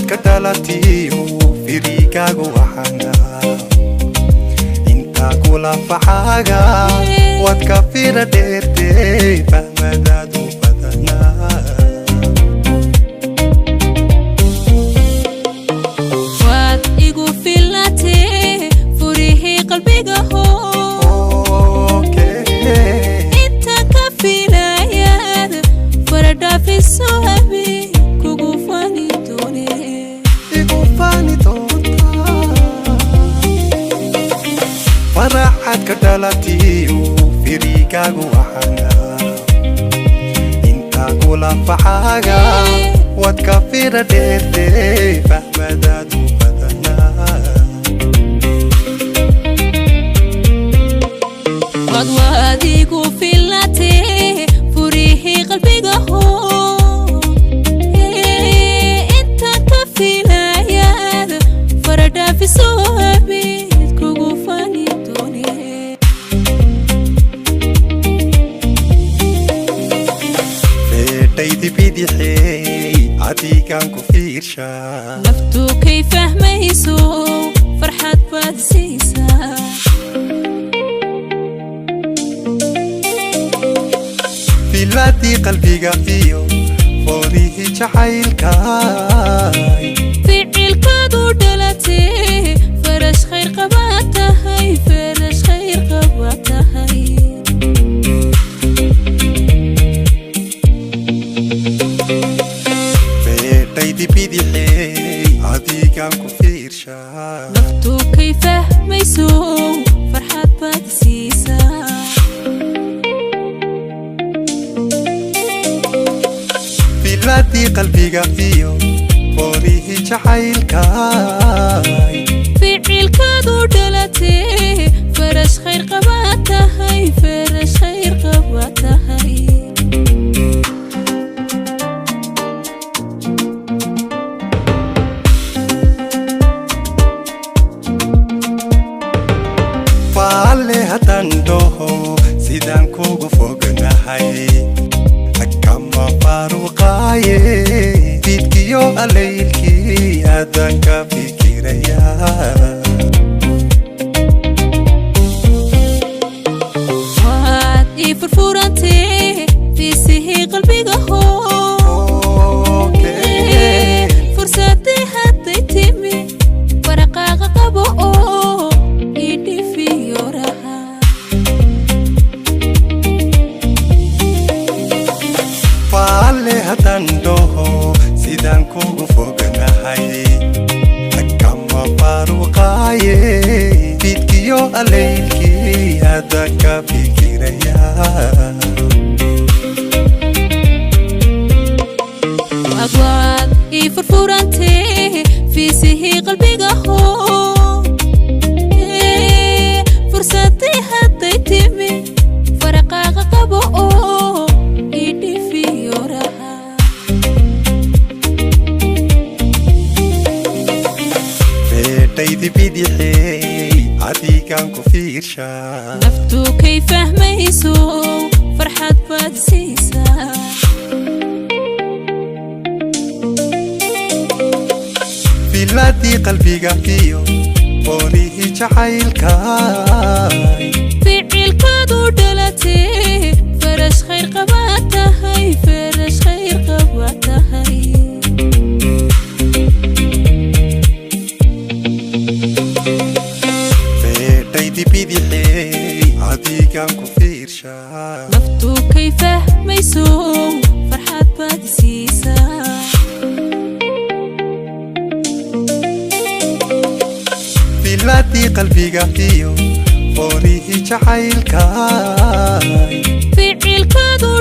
Faraxaad ka dhalatiyo firigaagu waxaana intaa kula faxaaga waad ka fira dheertee fahmadaadu badanaa. Waad igu filatee furihii qalbiga hoo. Inta ka filayaad faradhaafiso abi kugu fani doone. Igu fani doontaa. Faraxaad ka dhalatiyo firigaagu waxaana intaa kula faxaaga waad ka fira dheertee fahmadaadu badanaa. Waad igu filatee furihii qalbiga hoo, inta ka filayaad faradhaafiso abid kugu fani doone. Feedhaydi bidixeey adigaan ku fiirshaa. Naftu kay fahmayso farxad baad siisaa. Filadii qalbiga iyo foorihii jacaylkaay. Ficilkaadu dhalatee farash khayr qabaa tahay, farash khayr qabaa tahay. Feedhaydi bidixeey adigaan ku fiirshaa. Naftu kay fahmayso farxad baad siisaa. Filadii qalbiga iyo foorihii jacaylkaay. Ficilkaadu dhalatee farash khayr qabaa tahay, farash khayr qabaa tahay. Faalle haddaan dhaho sidaan kugu fognahay kama faaruqaaye fiidkiyo alaylkii aadaan ka fikirayaa. Waad ii furfurantee fiisihii qalbiga hoo. Fursadii hadday timi waraqaaqa qabo oo ii dhifiyoraha. Faalle haddaan dhaho sidaan kugu fognahay kama faaruqaaye fiidkiyo alaylkii aadaan ka fikirayaa. Waad ii furfurantee fiisihii qalbiga hoo, fursadii hadday timi faraqaaqa qabo oo ii dhifiyoraha. Feedhaydi bidixeey adigaan ku fiirshaa. Naftu kay fahmayso farxad baad siisaa. Filadii qalbiga iyo foorihii jacaylkaay. Ficilkaadu dhalatee farash khayr qabaa tahay, farash khayr qabaa tahay. Feedhaydi bidixeey adigaan ku fiirshaa. Naftu kay fahmayso farxad baad siisaa. Filadii qalbiga iyo foorihii jacaylkaay. Ficilkaadu